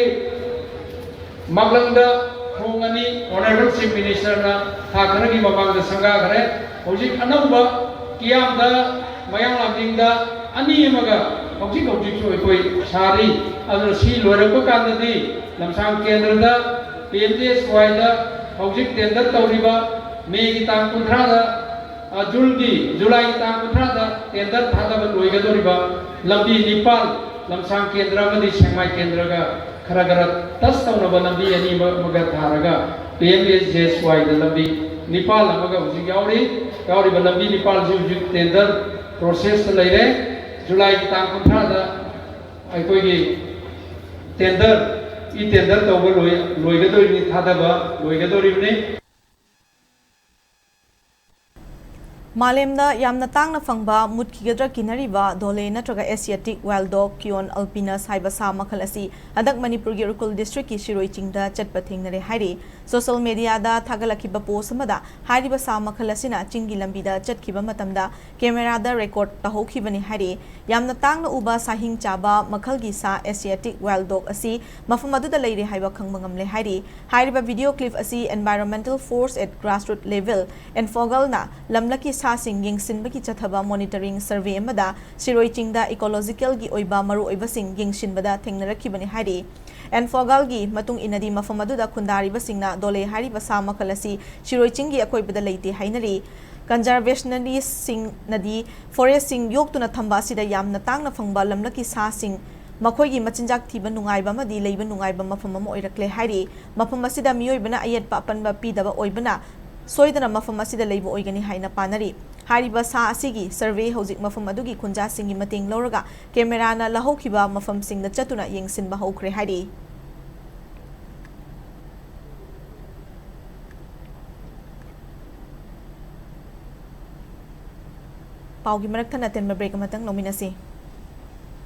ꯃꯥꯛꯂꯪꯗ ꯊꯣꯡ ꯑꯅꯤ ꯑꯣꯅꯔꯦꯕꯜ ꯆꯤꯐ ꯃꯤꯅꯤꯁꯇꯔꯅ ꯊꯥ ꯈꯔꯒꯤ ꯃꯃꯥꯡꯗ ꯁꯪꯒꯥꯈ꯭ꯔꯦ꯫ ꯍꯧꯖꯤꯛ ꯑꯅꯧꯕ ꯀꯤꯌꯥꯝꯗ, ꯃꯌꯥꯡ ꯂꯥꯡꯖꯤꯡꯗ ꯑꯅꯤ ꯑꯃꯒ ꯍꯧꯖꯤꯛ ꯍꯧꯖꯤꯛꯁꯨ ꯑꯩꯈꯣꯏ ꯁꯥꯔꯤ꯫ ꯑꯗꯨꯅ ꯁꯤ ꯂꯣꯏꯔꯛꯄ ꯀꯥꯟꯗꯗꯤ ꯂꯝꯁꯥꯡ ꯀꯦꯟꯗ꯭ꯔꯗ ꯄꯤ ꯑꯦꯝ ꯖꯤ ꯑꯦꯁ ꯋꯥꯏꯗ ꯍꯧꯖꯤꯛ ꯇꯦꯟꯗꯔ ꯇꯧꯔꯤꯕ ꯃꯦꯒꯤ ꯇꯥꯡ ꯀꯨꯟꯊ꯭ꯔꯥꯗ ꯑ, ꯖꯨꯟꯒꯤ, ꯖꯨꯂꯥꯏꯒꯤ ꯇꯥꯡ ꯀꯨꯟꯊ꯭ꯔꯥꯗ tender ꯊꯥꯗꯕ ꯂꯣꯏꯒꯗꯧꯔꯤꯕ ꯂꯝꯕꯤ ꯅꯤꯄꯥꯜ, ꯂꯝꯁꯥꯡ ꯀꯦꯟꯗ꯭ꯔ ꯑꯃꯗꯤ ꯁꯦꯛꯃꯥꯏ ꯀꯦꯟꯗ꯭ꯔꯒ ꯈꯔ ꯈꯔ touch ꯇꯧꯅꯕ ꯂꯝꯕꯤ ꯑꯅꯤ ꯑꯃꯒ ꯊꯥꯔꯒ P M S G S Y ꯗ ꯂꯝꯕꯤ ꯅꯤꯄꯥꯜ ꯑꯃꯒ ꯍꯧꯖꯤꯛ ꯌꯥꯎꯔꯤ꯫ ꯌꯥꯎꯔꯤꯕ ꯂꯝꯕꯤ ꯅꯤꯄꯥꯜꯁꯤ ꯍꯧꯖꯤꯛ tender process ꯇ ꯂꯩꯔꯦ꯫ ꯖꯨꯂꯥꯏꯒꯤ ꯇꯥꯡ ꯀꯨꯟꯊ꯭ꯔꯥꯗ ꯑꯩꯈꯣꯏꯒꯤ tender, e tender ꯇꯧꯕ ꯂꯣꯏ-, ꯂꯣꯏꯒꯗꯧꯔꯤꯕꯅꯤ, ꯊꯥꯗꯕ ꯂꯣꯏꯒꯗꯧꯔꯤꯕꯅꯤ꯫ ꯃꯥꯂꯦꯝꯗ ꯌꯥꯝꯅ ꯇꯥꯡꯅ ꯐꯪꯕ, ꯃꯨꯠꯈꯤꯒꯗ꯭ꯔꯥ ꯀꯤꯅꯔꯤꯕ ꯙꯣꯂꯦ ꯅꯠꯇ꯭ꯔꯒ Asiatic wild dog, Cuon alpinus ꯍꯥꯏꯕ ꯁꯥ ꯃꯈꯜ ꯑꯁꯤ ꯍꯟꯗꯛ ꯃꯅꯤꯄꯨꯔꯒꯤ ꯎꯈ꯭ꯔꯨꯜ district ꯀꯤ ꯁꯤꯔꯣꯏ ꯆꯤꯡꯗ ꯆꯠꯄ ꯊꯦꯡꯅꯔꯦ ꯍꯥꯏꯔꯤ꯫ Social media ꯗ ꯊꯥꯒꯠꯂꯛꯈꯤꯕ post ꯑꯃꯗ ꯍꯥꯏꯔꯤꯕ ꯁꯥ ꯃꯈꯜ ꯑꯁꯤꯅ ꯆꯤꯡꯒꯤ ꯂꯝꯕꯤꯗ ꯆꯠꯈꯤꯕ ꯃꯇꯝꯗ camera ꯗ record ꯇꯧꯍꯧꯈꯤꯕꯅꯤ ꯍꯥꯏꯔꯤ꯫ ꯌꯥꯝꯅ ꯇꯥꯡꯅ ꯎꯕ ꯁꯥꯍꯤꯡ ꯆꯥꯕ ꯃꯈꯜꯒꯤ ꯁꯥ Asiatic wild dog ꯑꯁꯤ ꯃꯐꯝ ꯑꯗꯨꯗ ꯂꯩꯔꯦ ꯍꯥꯏꯕ ꯈꯪꯕ ꯉꯝꯂꯦ ꯍꯥꯏꯔꯤ꯫ ꯍꯥꯏꯔꯤꯕ video clip ꯑꯁꯤ Environmental Force at Grassroot Level, ENFOGAL ꯅ ꯂꯝꯂꯛꯀꯤ ꯁꯥꯁꯤꯡ ꯌꯦꯡꯁꯤꯟꯕꯒꯤ ꯆꯠꯊꯕ monitoring survey ꯑꯃꯗ ꯁꯤꯔꯣꯏ ꯆꯤꯡꯗ ecological ꯒꯤ ꯑꯣꯏꯕ ꯃꯔꯨꯑꯣꯏꯕꯁꯤꯡ ꯌꯦꯡꯁꯤꯟꯕꯗ ꯊꯦꯡꯅꯔꯛꯈꯤꯕꯅꯤ ꯍꯥꯏꯔꯤ꯫ ENFOGAL ꯒꯤ ꯃꯇꯨꯡ ꯏꯟꯅꯗꯤ, ꯃꯐꯝ ꯑꯗꯨꯗ ꯈꯨꯟꯗꯥꯔꯤꯕꯁꯤꯡꯅ ꯙꯣꯂꯦ ꯍꯥꯏꯔꯤꯕ ꯁꯥ ꯃꯈꯜ ꯑꯁꯤ ꯁꯤꯔꯣꯏ ꯆꯤꯡꯒꯤ ꯑꯀꯣꯏꯕꯗ ꯂꯩꯇꯦ ꯍꯥꯏꯅꯔꯤ꯫ Conservationist ꯁꯤꯡꯅꯗꯤ forest ꯁꯤꯡ ꯌꯣꯛꯇꯨꯅ ꯊꯝꯕ ꯑꯁꯤꯗ ꯌꯥꯝꯅ ꯇꯥꯡꯅ ꯐꯪꯕ ꯂꯝꯂꯛꯀꯤ ꯁꯥꯁꯤꯡ ꯃꯈꯣꯏꯒꯤ ꯃꯆꯤꯟꯖꯥꯛ ꯊꯤꯕ ꯅꯨꯡꯉꯥꯏꯕ ꯑꯃꯗꯤ ꯂꯩꯕ ꯅꯨꯡꯉꯥꯏꯕ ꯃꯐꯝ ꯑꯃ ꯑꯣꯏꯔꯛꯂꯦ ꯍꯥꯏꯔꯤ꯫ ꯃꯐꯝ ꯑꯁꯤꯗ ꯃꯤꯑꯣꯏꯕꯅ ꯑꯌꯦꯠꯄ ꯑꯄꯟꯕ ꯄꯤꯗꯕ ꯑꯣꯏꯕꯅ ꯁꯣꯏꯗꯅ ꯃꯐꯝ ꯑꯁꯤꯗ ꯂꯩꯕ ꯑꯣꯏꯒꯅꯤ ꯍꯥꯏꯅ ꯄꯥꯅꯔꯤ꯫ ꯍꯥꯏꯔꯤꯕ ꯁꯥ ꯑꯁꯤꯒꯤ survey ꯍꯧꯖꯤꯛ ꯃꯐꯝ ꯑꯗꯨꯒꯤ ꯈꯨꯟꯖꯥꯁꯤꯡꯒꯤ ꯃꯇꯦꯡ ꯂꯧꯔꯒ camera ꯅ ꯂꯧꯍꯧꯈꯤꯕ ꯃꯐꯝꯁꯤꯡꯗ ꯆꯠꯇꯨꯅ ꯌꯦꯡꯁꯤꯟꯕ ꯍꯧꯈ꯭ꯔꯦ ꯍꯥꯏꯔꯤ꯫ ꯄꯥꯎꯒꯤ ꯃꯔꯛ ꯊꯠꯅ ꯑꯇꯦꯟꯕ break ꯑꯃꯇꯪ ꯂꯧꯃꯤꯟꯅꯁꯤ꯫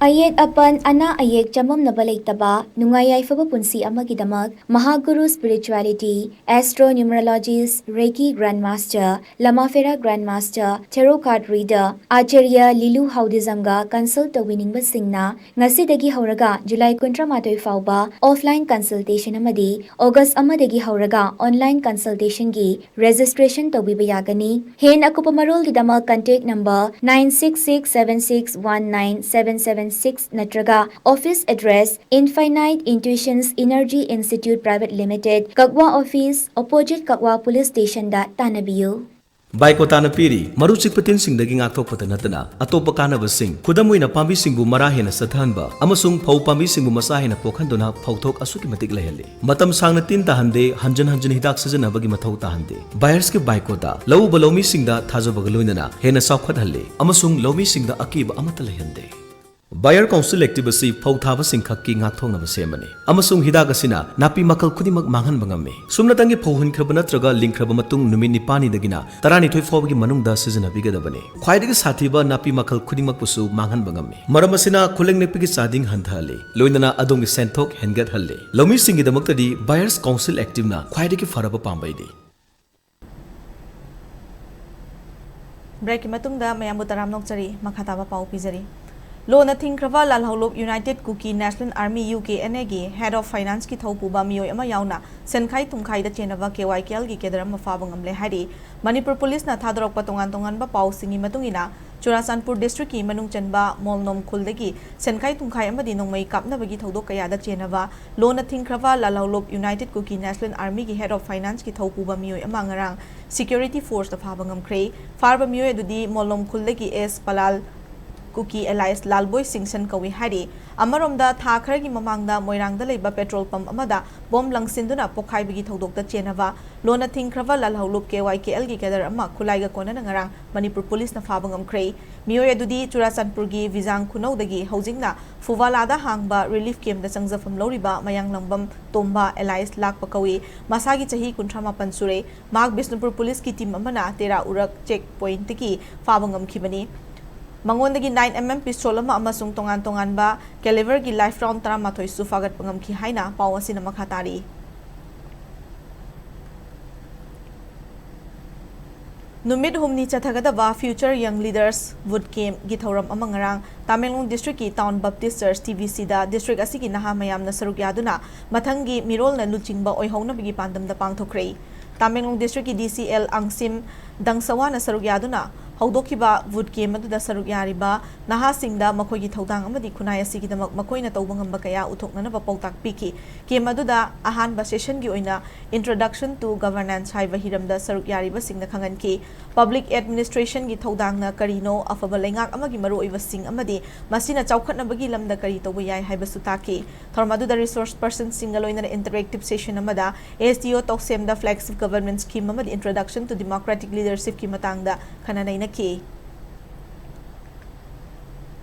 ꯑꯌꯦꯠ ꯑꯄꯟ, ꯑꯅꯥ ꯑꯌꯦꯛ ꯆꯃꯝꯅꯕ ꯂꯩꯇꯕ, ꯅꯨꯡꯉꯥꯏ ꯌꯥꯏꯐꯕ ꯄꯨꯟꯁꯤ ꯑꯃꯒꯤꯗꯃꯛ ꯃꯍꯥꯒꯨꯔꯨ Spirituality, Astro Numerologist, Reiki Grandmaster, ꯂꯃꯥꯐꯦꯔꯥ Grandmaster, Tarot Card Reader, ꯑꯥꯆꯥꯔꯌ ꯂꯤꯂꯨ ꯍꯥꯎꯗꯤꯖꯝꯒ consult ꯇꯧꯕꯤꯅꯤꯡꯕꯁꯤꯡꯅ ꯉꯁꯤꯗꯒꯤ ꯍꯧꯔꯒ ꯖꯨꯂꯥꯏ ꯀꯨꯟꯊ꯭ꯔꯥꯃꯥꯊꯣꯏ ꯐꯥꯎꯕ offline consultation ꯑꯃꯗꯤ August ꯑꯃꯗꯒꯤ ꯍꯧꯔꯒ online consultation ꯒꯤ registration ꯇꯧꯕꯤꯕ ꯌꯥꯒꯅꯤ꯫ ꯍꯦꯟꯅ ꯑꯀꯨꯞꯄ ꯃꯔꯣꯜꯒꯤꯗꯃꯛ contact number nine six six seven six one nine seven seven six ꯅꯠꯇ꯭ꯔꯒ office address Infinite Intuitions Energy Institute Private Limited, ꯀꯛꯋꯥ office, opposite ꯀꯛꯋꯥ police station ꯗ ꯇꯥꯟꯅꯕꯤꯌꯨ꯫ ꯕꯥꯏꯀꯣꯇꯥꯅ ꯄꯤꯔꯤ꯫ ꯃꯔꯨ ꯆꯤꯛꯄ ꯇꯤꯟꯁꯤꯡꯗꯒꯤ ꯉꯥꯛꯊꯣꯛꯄꯇ ꯅꯠꯇꯅ ꯑꯇꯣꯞꯄ ꯀꯥꯟꯅꯕꯁꯤꯡ, ꯈꯨꯗꯝ ꯑꯣꯏꯅ ꯄꯥꯝꯕꯤꯁꯤꯡꯕꯨ ꯃꯔꯥ ꯍꯦꯟꯅ ꯆꯠꯊꯍꯟꯕ ꯑꯃꯁꯨꯡ ꯐꯧ ꯄꯥꯝꯕꯤꯁꯤꯡꯕꯨ ꯃꯆꯥ ꯍꯦꯟꯅ ꯄꯣꯛꯍꯟꯗꯨꯅ ꯐꯧꯊꯣꯛ ꯑꯁꯨꯛꯀꯤ ꯃꯇꯤꯛ ꯂꯩꯍꯜꯂꯤ꯫ ꯃꯇꯝ ꯁꯥꯡꯅ ꯇꯤꯟ ꯇꯥꯍꯟꯗꯦ, ꯍꯟꯖꯤꯟ ꯍꯟꯖꯤꯟ ꯍꯤꯗꯥꯛ ꯁꯤꯖꯤꯟꯅꯕꯒꯤ ꯃꯊꯧ ꯇꯥꯍꯟꯗꯦ꯫ ꯕꯥꯌꯔꯁꯀꯤ ꯕꯥꯏꯀꯣꯇꯥ ꯂꯧꯎꯕ ꯂꯧꯃꯤꯁꯤꯡꯗ ꯊꯥꯖꯕꯒ ꯂꯣꯏꯅꯅ ꯍꯦꯟꯅ ꯆꯥꯎꯈꯠꯍꯜꯂꯤ ꯑꯃꯁꯨꯡ ꯂꯧꯃꯤꯁꯤꯡꯗ ꯑꯀꯤꯕ ꯑꯃꯠꯇ ꯂꯩꯍꯟꯗꯦ꯫ ꯕꯥꯌꯔ ꯀꯥꯎꯟꯁꯤꯜ ꯑꯦꯛꯇꯤꯚ ꯑꯁꯤ ꯐꯧ ꯊꯥꯕꯁꯤꯡ ꯈꯛꯀꯤ ꯉꯥꯛꯊꯣꯛꯅꯕ ꯁꯦꯝꯕꯅꯤ, ꯑꯃꯁꯨꯡ ꯍꯤꯗꯥꯛ ꯑꯁꯤꯅ ꯅꯥꯄꯤ ꯃꯈꯜ ꯈꯨꯗꯤꯡꯃꯛ ꯃꯥꯡꯍꯟꯕ ꯉꯝꯃꯤ꯫ ꯁꯨꯞꯅꯇꯪꯒꯤ ꯐꯧ ꯍꯨꯟꯈ꯭ꯔꯕ ꯅꯠꯇ꯭ꯔꯒ ꯂꯤꯡꯈ꯭ꯔꯕ ꯃꯇꯨꯡ ꯅꯨꯃꯤꯠ ꯅꯤꯄꯥꯜꯅꯤꯗꯒꯤꯅ ꯇꯔꯥꯅꯤꯊꯣꯏ ꯐꯥꯎꯕꯒꯤ ꯃꯅꯨꯡꯗ ꯁꯤꯖꯤꯟꯅꯕꯤꯒꯗꯕꯅꯤ꯫ ꯈ꯭ꯋꯥꯏꯗꯒꯤ ꯁꯥꯊꯤꯕ ꯅꯥꯄꯤ ꯃꯈꯜ ꯈꯨꯗꯤꯡꯃꯛꯄꯨꯁꯨ ꯃꯥꯡꯍꯟꯕ ꯉꯝꯃꯤ꯫ ꯃꯔꯝ ꯑꯁꯤꯅ ꯈꯨꯂꯪ ꯅꯦꯛꯄꯒꯤ ꯆꯥꯗꯤꯡ ꯍꯟꯊꯍꯜꯂꯤ, ꯂꯣꯏꯅꯅ ꯑꯗꯣꯝꯒꯤ ꯁꯦꯟꯊꯣꯛ ꯍꯦꯟꯒꯠꯍꯜꯂꯤ꯫ ꯂꯧꯃꯤꯁꯤꯡꯒꯤꯗꯃꯛꯇꯗꯤ ꯕꯥꯌꯔꯁ ꯀꯥꯎꯟꯁꯤꯜ ꯑꯦꯛꯇꯤꯚꯅ ꯈ꯭ꯋꯥꯏꯗꯒꯤ ꯐꯔꯕ ꯄꯥꯝꯕꯩꯅꯤ꯫ ꯕ꯭ꯔꯦꯛꯀꯤ ꯃꯇꯨꯡꯗ ꯃꯌꯥꯝꯕꯨ ꯇꯔꯥꯝꯅ ꯑꯣꯛꯆꯔꯤ꯫ ꯃꯈꯥ ꯇꯥꯕ ꯄꯥꯎ ꯄꯤꯖꯔꯤ꯫ ꯂꯣꯟꯅ ꯊꯤꯡꯈ꯭ꯔꯕ ꯂꯥꯜꯍꯧꯂꯨꯞ united Kuki national army, U K N ꯑꯦꯒꯤ ꯍꯦꯗ ꯑꯣꯐ ꯐꯥꯏꯅꯥꯟꯁꯀꯤ ꯊꯧꯄꯨꯕ ꯃꯤꯑꯣꯏ ꯑꯃ ꯌꯥꯎꯅ ꯁꯦꯟꯈꯥꯏ ꯊꯨꯝꯈꯥꯏꯗ ꯆꯦꯟꯅꯕ ꯀꯦ ꯋꯥꯏ ꯀꯦ ꯑꯦꯜꯒꯤ ꯀꯦꯗꯔ ꯑꯃ ꯐꯥꯕ ꯉꯝꯂꯦ ꯍꯥꯏꯔꯤ꯫ ꯃꯅꯤꯄꯨꯔ ꯄꯨꯂꯤꯁꯅ ꯊꯥꯗꯣꯔꯛꯄ ꯇꯣꯉꯥꯟ ꯇꯣꯉꯥꯟꯕ ꯄꯥꯎꯁꯤꯡꯒꯤ ꯃꯇꯨꯡ ꯏꯟꯅ, ꯆꯨꯔꯥꯆꯥꯟꯄꯨꯔ ꯗꯤꯁꯇ꯭ꯔꯤꯛꯀꯤ ꯃꯅꯨꯡ ꯆꯟꯕ ꯃꯣꯜꯅꯣꯝ ꯈꯨꯜꯗꯒꯤ ꯁꯦꯟꯈꯥꯏ ꯊꯨꯝꯈꯥꯏ ꯑꯃꯗꯤ ꯅꯣꯡꯃꯩ ꯀꯥꯞꯅꯕꯒꯤ ꯊꯧꯗꯣꯛ ꯀꯌꯥꯗ ꯆꯦꯟꯅꯕ ꯂꯣꯟꯅ ꯊꯤꯡꯈ꯭ꯔꯕ ꯂꯥꯜꯍꯧꯂꯨꯞ ꯌꯨꯅꯥꯏꯇꯦꯗ ꯀꯨꯀꯤ ꯅꯦꯁꯅꯦꯜ ꯑꯥꯔꯃꯤꯒꯤ ꯍꯦꯗ ꯑꯣꯐ ꯐꯥꯏꯅꯥꯟꯁꯀꯤ ꯊꯧꯄꯨꯕ ꯃꯤꯑꯣꯏ ꯑꯃ ꯉꯔꯥꯡ ꯁꯤꯀ꯭ꯌꯨꯔꯤꯇꯤ ꯐꯣꯔꯁꯇ ꯐꯥꯕ ꯉꯝꯈ꯭ꯔꯦ꯫ ꯐꯥꯔꯕ ꯃꯤꯑꯣꯏ ꯑꯗꯨꯗꯤ ꯃꯣꯂꯣꯝ ꯈꯨꯜꯗꯒꯤ ꯑꯦꯁ ꯄꯂꯥꯜ, ꯀꯨꯀꯤ ꯑꯦꯂꯥꯏꯁ ꯂꯥꯜꯕꯣꯏ ꯁꯤꯡꯁꯟ ꯀꯧꯏ ꯍꯥꯏꯔꯤ꯫ ꯑꯃꯔꯣꯝꯗ, ꯊꯥ ꯈꯔꯒꯤ ꯃꯃꯥꯡꯗ ꯃꯣꯏꯔꯥꯡꯗ ꯂꯩꯕ ꯄꯦꯇ꯭ꯔꯣꯜ ꯄꯝꯞ ꯑꯃꯗ ꯕꯣꯝ ꯂꯪꯁꯤꯟꯗꯨꯅ ꯄꯣꯈꯥꯏꯕꯒꯤ ꯊꯧꯗꯣꯛꯇ ꯆꯦꯟꯅꯕ ꯂꯣꯟꯅ ꯊꯤꯡꯈ꯭ꯔꯕ ꯂꯥꯜꯍꯧꯂꯨꯞ ꯀꯦ ꯋꯥꯏ ꯀꯦ ꯑꯦꯜꯒꯤ ꯀꯦꯗꯔ ꯑꯃ ꯈꯨꯠꯂꯥꯏꯒ ꯀꯣꯟꯅꯅ ꯉꯔꯥꯡ ꯃꯅꯤꯄꯨꯔ ꯄꯨꯂꯤꯁꯅ ꯐꯥꯕ ꯉꯝꯈ꯭ꯔꯦ꯫ ꯃꯤꯑꯣꯏ ꯑꯗꯨꯗꯤ ꯆꯨꯔꯥꯆꯥꯟꯄꯨꯔꯒꯤ ꯚꯤꯖꯥꯡ ꯈꯨꯅꯧꯗꯒꯤ ꯍꯧꯖꯤꯛꯅ ꯐꯨꯋꯥꯂꯥꯗ ꯍꯥꯡꯕ ꯔꯤꯂꯤꯐ ꯀꯦꯝꯞꯇ ꯆꯪꯖꯐꯝ ꯂꯧꯔꯤꯕ ꯃꯌꯥꯡꯂꯪꯕꯝ ꯇꯣꯝꯕ ꯑꯦꯂꯥꯏꯁ ꯂꯥꯛꯄ ꯀꯧꯏ꯫ ꯃꯁꯥꯒꯤ ꯆꯍꯤ ꯀꯨꯟꯊ꯭ꯔꯥ ꯃꯥꯄꯟ ꯁꯨꯔꯦ꯫ ꯃꯍꯥꯛ ꯕꯤꯁꯅꯨꯄꯨꯔ ꯄꯨꯂꯤꯁꯀꯤ ꯇꯤꯝ ꯑꯃꯅ ꯇꯦꯔꯥ ꯎꯔꯛ ꯆꯦꯛ ꯄꯣꯏꯟꯠꯇꯒꯤ ꯐꯥꯕ ꯉꯝꯈꯤꯕꯅꯤ꯫ ꯃꯉꯣꯟꯗꯒꯤ ꯅꯥꯏꯟ ꯑꯦꯝ ꯑꯦꯝ ꯄꯤꯁꯇꯣꯜ ꯑꯃ ꯑꯃꯁꯨꯡ ꯇꯣꯉꯥꯟ ꯇꯣꯉꯥꯟꯕ ꯀꯦꯂꯤꯕꯔꯒꯤ ꯂꯥꯏꯐ ꯔꯥꯎꯟ ꯇꯔꯥꯃꯥꯊꯣꯏꯁꯨ ꯐꯥꯒꯠꯄ ꯉꯝꯈꯤ ꯍꯥꯏꯅ ꯄꯥꯎ ꯑꯁꯤꯅ ꯃꯈꯥ ꯇꯥꯔꯤ꯫ ꯅꯨꯃꯤꯠ ꯍꯨꯝꯅꯤ ꯆꯠꯊꯒꯗꯕ Future Young Leaders Boot Campꯒꯤ ꯊꯧꯔꯝ ꯑꯃ ꯉꯔꯥꯡ ꯇꯥꯃꯦꯡꯂꯣꯡ ꯗꯤꯁꯇ꯭ꯔꯤꯛꯀꯤ ꯇꯥꯎꯟ ꯕꯞꯇꯤꯁ ꯆꯔꯆ, ꯇꯤ ꯕꯤ ꯁꯤꯗ ꯗꯤꯁꯇ꯭ꯔꯤꯛ ꯑꯁꯤꯒꯤ ꯅꯍꯥ ꯃꯌꯥꯝꯅ ꯁꯔꯨꯛ ꯌꯥꯗꯨꯅ ꯃꯊꯪꯒꯤ ꯃꯤꯔꯣꯜꯅ ꯂꯨꯆꯤꯡꯕ ꯑꯣꯏꯍꯧꯅꯕꯒꯤ ꯄꯥꯟꯗꯝꯗ ꯄꯥꯡꯊꯣꯛꯈ꯭ꯔꯦ꯫ ꯇꯥꯃꯦꯡꯂꯣꯡ ꯗꯤꯁꯇ꯭ꯔꯤꯛꯀꯤ ꯗꯤ ꯁꯤ ꯑꯦꯜ ꯑꯪꯁꯤꯝ ꯗꯪꯁꯋꯥꯅ ꯁꯔꯨꯛ ꯌꯥꯗꯨꯅ ꯍꯧꯗꯣꯛꯈꯤꯕ ꯕꯨꯠ ꯀꯦꯝ ꯑꯗꯨꯗ ꯁꯔꯨꯛ ꯌꯥꯔꯤꯕ ꯅꯍꯥꯁꯤꯡꯗ ꯃꯈꯣꯏꯒꯤ ꯊꯧꯗꯥꯡ ꯑꯃꯗꯤ ꯈꯨꯟꯅꯥꯏ ꯑꯁꯤꯒꯤꯗꯃꯛ ꯃꯈꯣꯏꯅ ꯇꯧꯕ ꯉꯝꯕ ꯀꯌꯥ ꯎꯠꯊꯣꯛꯅꯅꯕ ꯄꯥꯎꯇꯥꯛ ꯄꯤꯈꯤ꯫ ꯀꯦꯝ ꯑꯗꯨꯗ ꯑꯍꯥꯟꯕ ꯁꯦꯁꯟꯒꯤ ꯑꯣꯏꯅ Introduction to Governance ꯍꯥꯏꯕ ꯍꯤꯔꯝꯗ ꯁꯔꯨꯛ ꯌꯥꯔꯤꯕꯁꯤꯡꯅ ꯈꯪꯍꯟꯈꯤ꯫ ꯄꯕ꯭ꯂꯤꯛ ꯑꯦꯗꯃꯤꯅꯤꯁꯇ꯭ꯔꯦꯁꯟꯒꯤ ꯊꯧꯗꯥꯡꯅ ꯀꯔꯤꯅꯣ, ꯑꯐꯕ ꯂꯩꯉꯥꯛ ꯑꯃꯒꯤ ꯃꯔꯨꯑꯣꯏꯕꯁꯤꯡ ꯑꯃꯗꯤ ꯃꯁꯤꯅ ꯆꯥꯎꯈꯠꯅꯕꯒꯤ ꯂꯝꯗ ꯀꯔꯤ ꯇꯧꯕ ꯌꯥꯏ ꯍꯥꯏꯕꯁꯨ ꯇꯥꯛꯈꯤ꯫ ꯊꯧꯔꯝ ꯑꯗꯨꯗ ꯔꯤꯁꯣꯔꯁ ꯄꯔꯁꯟꯁꯤꯡꯒ ꯂꯣꯏꯅꯅ ꯏꯟꯇꯔꯦꯛꯇꯤꯚ ꯁꯦꯁꯟ ꯑꯃꯗ ꯑꯦꯁ ꯗꯤ ꯑꯣ ꯇꯧꯁꯦꯝꯗ ꯐ꯭ꯂꯦꯒꯁꯤꯞ ꯒꯚꯔꯅꯃꯦꯟꯠ ꯁ꯭ꯀꯤꯝ ꯑꯃꯗꯤ Introduction to Democratic Leadership ꯀꯤ ꯃꯇꯥꯡꯗ ꯈꯟꯅ ꯅꯩꯅꯈꯤ꯫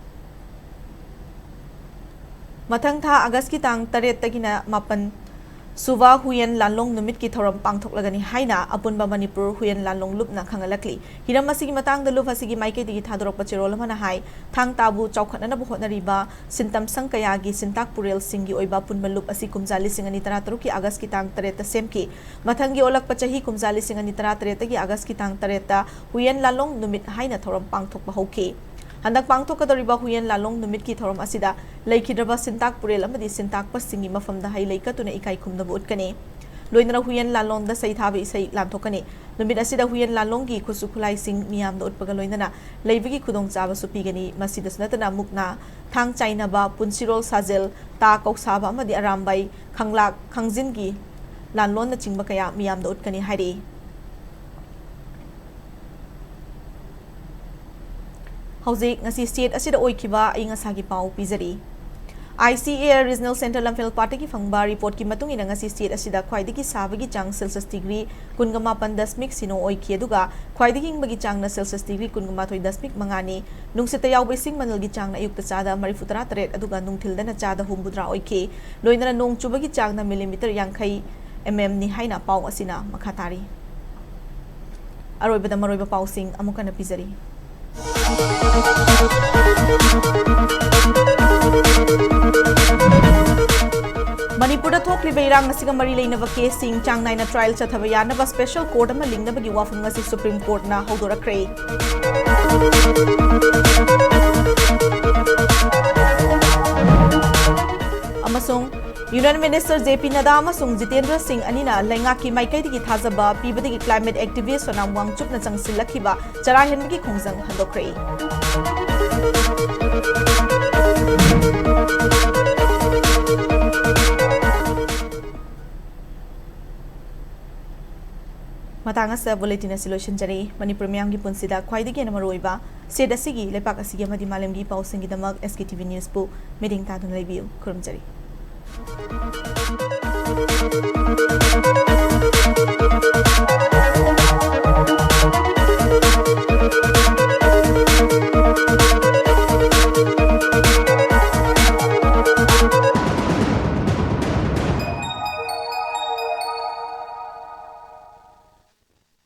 ꯃꯊꯪ ꯊꯥ ꯑꯥꯒꯁꯀꯤ ꯇꯥꯡ ꯇꯔꯦꯠꯇꯒꯤꯅ ꯃꯥꯄꯟ ꯁꯨꯕ ꯍꯨꯌꯦꯟ ꯂꯥꯟꯂꯣꯡ ꯅꯨꯃꯤꯠꯀꯤ ꯊꯧꯔꯝ ꯄꯥꯡꯊꯣꯛꯂꯒꯅꯤ ꯍꯥꯏꯅ ꯑꯄꯨꯟꯕ ꯃꯅꯤꯄꯨꯔ ꯍꯨꯌꯦꯟ ꯂꯥꯟꯂꯣꯡ ꯂꯨꯞꯅ ꯈꯪꯍꯜꯂꯛꯂꯤ꯫ ꯍꯤꯔꯝ ꯑꯁꯤꯒꯤ ꯃꯇꯥꯡꯗ ꯂꯨꯞ ꯑꯁꯤꯒꯤ ꯃꯥꯏꯀꯩꯗꯒꯤ ꯊꯥꯗꯣꯔꯛꯄ ꯆꯦꯔꯣꯜ ꯑꯃꯅ ꯍꯥꯏ, ꯊꯥꯡ ꯇꯥꯕꯨ ꯆꯥꯎꯈꯠꯅꯅꯕ ꯍꯣꯠꯅꯔꯤꯕ ꯁꯤꯟꯇꯝꯁꯪ ꯀꯌꯥꯒꯤ ꯁꯤꯟꯇꯥꯛ ꯄꯨꯔꯦꯜꯁꯤꯡꯒꯤ ꯑꯣꯏꯕ ꯑꯄꯨꯟꯕ ꯂꯨꯞ ꯑꯁꯤ ꯀꯨꯝꯖꯥ ꯂꯤꯁꯤꯡ ꯑꯅꯤ ꯇꯔꯥꯇꯔꯨꯛꯀꯤ ꯑꯥꯒꯁꯀꯤ ꯇꯥꯡ ꯇꯔꯦꯠꯇ ꯁꯦꯝꯈꯤ꯫ ꯃꯊꯪꯒꯤ ꯑꯣꯜꯂꯛꯄ ꯆꯍꯤ ꯀꯨꯝꯖꯥ ꯂꯤꯁꯤꯡ ꯑꯅꯤ ꯇꯔꯥꯇꯔꯦꯠꯇꯒꯤ ꯑꯥꯒꯁꯀꯤ ꯇꯥꯡ ꯇꯔꯦꯠꯇ ꯍꯨꯌꯦꯟ ꯂꯥꯂꯣꯡ ꯅꯨꯃꯤꯠ ꯍꯥꯏꯅ ꯊꯧꯔꯝ ꯄꯥꯡꯊꯣꯛꯄ ꯍꯧꯈꯤ꯫ ꯍꯟꯗꯛ ꯄꯥꯡꯊꯣꯛꯀꯗꯧꯔꯤꯕ ꯍꯨꯌꯦꯟ ꯂꯥꯂꯣꯡ ꯅꯨꯃꯤꯠꯀꯤ ꯊꯧꯔꯝ ꯑꯁꯤꯗ ꯂꯩꯈꯤꯗ꯭ꯔꯕ ꯁꯤꯟꯇꯥꯛ ꯄꯨꯔꯦꯜ ꯑꯃꯗꯤ ꯁꯤꯟꯇꯥꯛꯄꯁꯤꯡꯒꯤ ꯃꯐꯝꯗ ꯍꯩ ꯂꯩ ꯀꯠꯇꯨꯅ ꯏꯀꯥꯏ ꯈꯨꯝꯅꯕ ꯎꯠꯀꯅꯤ꯫ ꯂꯣꯏꯅꯅ ꯍꯨꯌꯦꯟ ꯂꯥꯂꯣꯡꯗ ꯁꯩꯊꯥꯕ ꯏꯁꯩ ꯂꯥꯟꯊꯣꯛꯀꯅꯤ꯫ ꯅꯨꯃꯤꯠ ꯑꯁꯤꯗ ꯍꯨꯌꯦꯟ ꯂꯥꯂꯣꯡꯒꯤ ꯈꯨꯠꯁꯨ ꯈꯨꯠꯂꯥꯏꯁꯤꯡ ꯃꯤꯌꯥꯝꯗ ꯎꯠꯄꯒ ꯂꯣꯏꯅꯅ ꯂꯩꯕꯒꯤ ꯈꯨꯗꯣꯡꯆꯥꯕꯁꯨ ꯄꯤꯒꯅꯤ꯫ ꯃꯁꯤꯗꯁꯨ ꯅꯠꯇꯅ ꯃꯨꯛꯅꯥ, ꯊꯥꯡ ꯆꯥꯏꯅꯕ, ꯄꯨꯟꯁꯤꯔꯣꯜ ꯁꯥꯖꯦꯜ, ꯇꯥ ꯀꯧꯁꯥꯕ ꯑꯃꯗꯤ ꯑꯔꯥꯝꯕꯥꯏ, ꯈꯪꯂꯥꯛ, ꯈꯥꯡꯖꯤꯟꯒꯤ ꯂꯥꯟꯂꯣꯟꯅꯆꯤꯡꯕ ꯀꯌꯥ ꯃꯤꯌꯥꯝꯗ ꯎꯠꯀꯅꯤ ꯍꯥꯏꯔꯤ꯫ ꯍꯧꯖꯤꯛ ꯉꯁꯤ ꯁ꯭ꯇꯦꯠ ꯑꯁꯤꯗ ꯑꯣꯏꯈꯤꯕ ꯑꯏꯪ ꯑꯁꯥꯒꯤ ꯄꯥꯎ ꯄꯤꯖꯔꯤ꯫ I C A R regional centre Lamphel ꯄꯥꯠꯇꯒꯤ ꯐꯪꯕ ꯔꯤꯄꯣꯔꯠꯀꯤ ꯃꯇꯨꯡ ꯏꯟꯅ ꯉꯁꯤ ꯁ꯭ꯇꯦꯠ ꯑꯁꯤꯗ ꯈ꯭ꯋꯥꯏꯗꯒꯤ ꯁꯥꯕꯒꯤ ꯆꯥꯡ ꯁꯦꯜꯁꯤꯌꯁ ꯗꯤꯒ꯭ꯔꯤ ꯀꯨꯟꯒ ꯃꯥꯄꯟ ꯗꯁꯃꯤꯛ ꯁꯤꯅꯣ ꯑꯣꯏꯈꯤ, ꯑꯗꯨꯒ ꯈ꯭ꯋꯥꯏꯗꯒꯤ ꯏꯪꯕꯒꯤ ꯆꯥꯡꯅ ꯁꯦꯜꯁꯤꯌꯁ ꯗꯤꯒ꯭ꯔꯤ ꯀꯨꯟꯒ ꯃꯥꯊꯣꯏ ꯗꯁꯃꯤꯛ ꯃꯉꯥꯅꯤ꯫ ꯅꯨꯡꯁꯤꯠꯇ ꯌꯥꯎꯕ ꯏꯁꯤꯡ ꯃꯅꯤꯜꯒꯤ ꯆꯥꯡꯅ ꯑꯌꯨꯛꯇ ꯆꯥꯗ ꯃꯔꯤꯐꯨ ꯇꯔꯥ ꯇꯔꯦꯠ ꯑꯗꯨꯒ ꯅꯨꯡꯊꯤꯜꯗꯅ ꯆꯥꯗ ꯍꯨꯝꯐꯨꯇꯔꯥ ꯑꯣꯏꯈꯤ꯫ ꯂꯣꯏꯅꯅ ꯅꯣꯡ ꯆꯨꯕꯒꯤ ꯆꯥꯡꯅ ꯃꯤꯂꯤꯃꯤꯇꯔ ꯌꯥꯡꯈꯩ ꯑꯦꯝ ꯑꯦꯝꯅꯤ ꯍꯥꯏꯅ ꯄꯥꯎ ꯑꯁꯤꯅ ꯃꯈꯥ ꯇꯥꯔꯤ꯫ ꯑꯔꯣꯏꯕꯗ ꯃꯔꯨꯑꯣꯏꯕ ꯄꯥꯎꯁꯤꯡ ꯑꯃꯨꯛ ꯍꯟꯅ ꯄꯤꯖꯔꯤ꯫ ꯃꯅꯤꯄꯨꯔꯗ ꯊꯣꯛꯂꯤꯕ ꯏꯔꯥꯡ ꯑꯁꯤꯒ ꯃꯔꯤ ꯂꯩꯅꯕ ꯀꯦꯁꯁꯤꯡ ꯆꯥꯡ ꯅꯥꯏꯅ ꯇ꯭ꯔꯥꯏꯜ ꯆꯠꯊꯕ ꯌꯥꯅꯕ ꯁ꯭ꯄꯦꯁꯦꯜ ꯀꯣꯔꯠ ꯑꯃ ꯂꯤꯡꯅꯕꯒꯤ ꯋꯥꯐꯝ ꯉꯁꯤ ꯁꯨꯄ꯭ꯔꯤꯝ ꯀꯣꯔꯠꯅ ꯍꯧꯗꯣꯔꯛꯈ꯭ꯔꯦ꯫ ꯑꯃꯁꯨꯡ Union Minister J P Nadda ꯑꯃꯁꯨꯡ ꯖꯤꯇꯦꯟꯗ꯭ꯔ ꯁꯤꯡ ꯑꯅꯤꯅ ꯂꯩꯉꯥꯛꯀꯤ ꯃꯥꯏꯀꯩꯗꯒꯤ ꯊꯥꯖꯕ ꯄꯤꯕꯗꯒꯤ climate activist ꯁꯣꯅꯥꯝ ꯋꯥꯡꯆꯨꯞꯅ ꯆꯪꯁꯤꯜꯂꯛꯈꯤꯕ ꯆꯔꯥ ꯍꯦꯟꯕꯒꯤ ꯈꯣꯡꯖꯪ ꯍꯟꯗꯣꯛꯈ꯭ꯔꯦ꯫ ꯃꯇꯥꯡ ꯑꯁꯤꯗ bulletin ꯑꯁꯤ ꯂꯣꯏꯁꯤꯟꯖꯔꯤ꯫ ꯃꯅꯤꯄꯨꯔ ꯃꯤꯌꯥꯝꯒꯤ ꯄꯨꯟꯁꯤꯗ ꯈ꯭ꯋꯥꯏꯗꯒꯤ ꯍꯦꯟꯅ ꯃꯔꯨꯑꯣꯏꯕ state ꯑꯁꯤꯒꯤ, ꯂꯩꯄꯥꯛ ꯑꯁꯤꯒꯤ ꯑꯃꯗꯤ ꯃꯥꯂꯦꯝꯒꯤ ꯄꯥꯎꯁꯤꯡꯒꯤꯗꯃꯛ S K T V Newsꯄꯨ ꯃꯤꯠꯌꯦꯡ ꯇꯥꯗꯨꯅ ꯂꯩꯕꯤꯌꯨ꯫ ꯈꯨꯔꯨꯝꯖꯔꯤ꯫